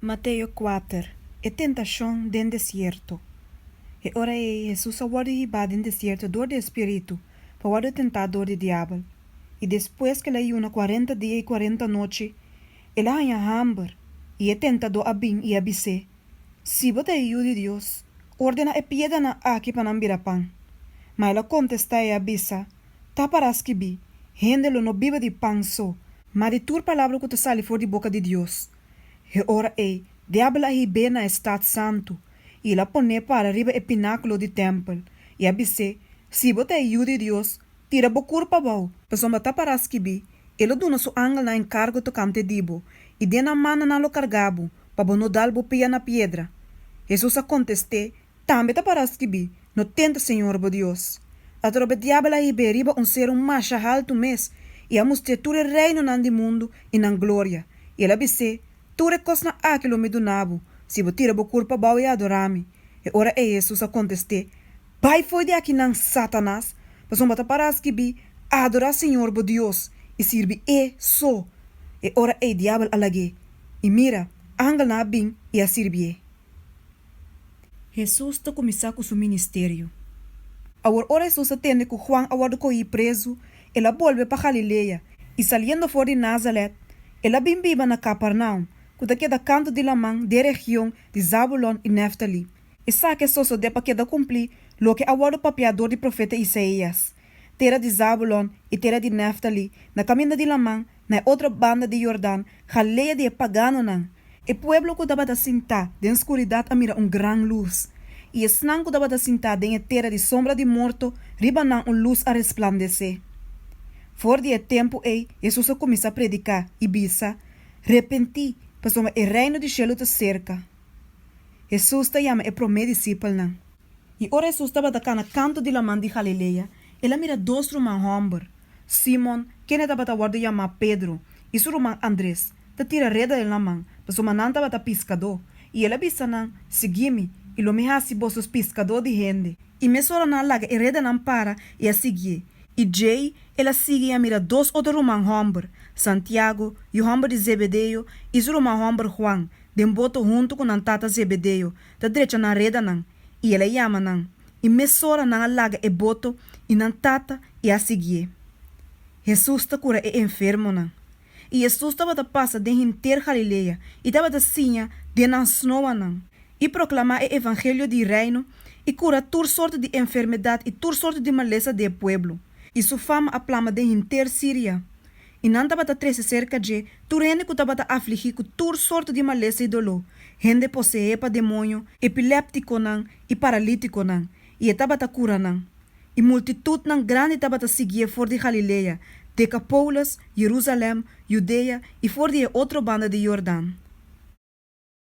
Mateo kuater, E tentashon den desierto. E ora ei Hesus a wòrdu hibá den desierto dor di e Spiritu pa wòrdu tentá dor di diabel. I despues ku el a yuna kuarenta dia i kuarenta nochi, el a haña hamber, i e tentadó a bin i a bis'é, Si bo ta e Yu di Dios, ordená e piedranan aki pa nan bira pan. Ma el a kontestá i a bisa, Ta pará skibí, Hende lo no biba di pan so, ma di tur palabra ku ta sali for di boka di Dios. E ora ei, Diabel a hib'é na e stat santu, i el a pon'é para riba e pinákulo di tèmpel, i a bis'é, Si bo ta e Yu di Dios, tira bo kurpa abou, pasobra ta pará skibí, E lo duna su angelnan enkargo tokante di bo, i den nan mannan nan lo karga bo, pa bo no dal bo pia na piedra. Hesus a kontest'é, Tambe ta pará skibí, No tenta Señor bo Dios. Atrobe diabel a hib'é riba un seru masha haltu mes i a mustr'é tur e reinonan di mundu i nan gloria, i el a bis'é, Tur e kosnan aki lo mi duna bo, si bo tira bo kurpa abou i adorá mi. E ora ei Hesus a kontest'é, Bai fo'i di akinan, Satanas, pasobra ta pará skibí, Adorá Señor bo Dios i sirbi E so. E ora ei diabel a lag'é, i mira, angelnan a bin i a sirbié. Hesus ta kuminsá ku su ministerio. Awor ora Hesus a tende ku Juan a wòrdu kohí prezu, el a bolbe pa Galilea, i saliendo for di Nazaret, el a bin biba na Kapernaum, ku ta keda kantu di laman den region di Zabulon i Nèftali. Esaki a sosodé pa keda kumplí loke a wòrdu papiá dor di profeta Isaías, Tera di Zabulon i tera di Nèftali, na kaminda di laman, Na e otro banda di Jordan, Galilea di e paganonan, e pueblo ku tabata sintá den skuridat a mira un gran lus, i esnan ku tabata sintá den e tera di sombra di morto, riba nan un lus a resplandesé. For di e tempu ei, Hesus a kuminsá prediká i bisa, Repentí, pasobra e Reino di shelu ta serka. Hesus ta yama e promé disipelnan. I ora Hesus tabata kana kantu di laman di Galilea, el a mira dos ruman hòmber, Simon, kende tabata wòrdu yamá Pedro, i su ruman Andres, ta tira reda den laman, pasobra nan tabata piskadó. I el a bisa nan, Sigui mi, i lo mi hasi boso piskadó di hende. I mesora nan a laga e redanan para i a siguié. I djei el a sigui i a mira dos otro ruman hòmber, Santiago, yu hòmber di Zebedeo, i su ruman hòmber Juan, den boto huntu ku nan tata Zebedeo, ta drecha nan redanan. I el a yama nan, i mesora nan a laga e boto i nan tata i a siguié. Hesus ta kura e enfermonan. I Hesus tabata pasa den henter Galilea i tabata siña den nan snoanan, i proklamá e evangelio di Reino i kura tur sorto di enfermedat i tur sorto di malesa di e pueblo. I su fama a plama den henter Siria. I nan tabata trese serka dje tur hende ku tabata afligí ku tur sorto di malesa i doló, hende poseé pa demoño, epilèptikonan i paralítikonan, i e tabata kura nan. I multitutnan grandi tabata siguié for di Galilea, Dekapólis, Jerusalèm, Judea i for di e otro banda di Jordan.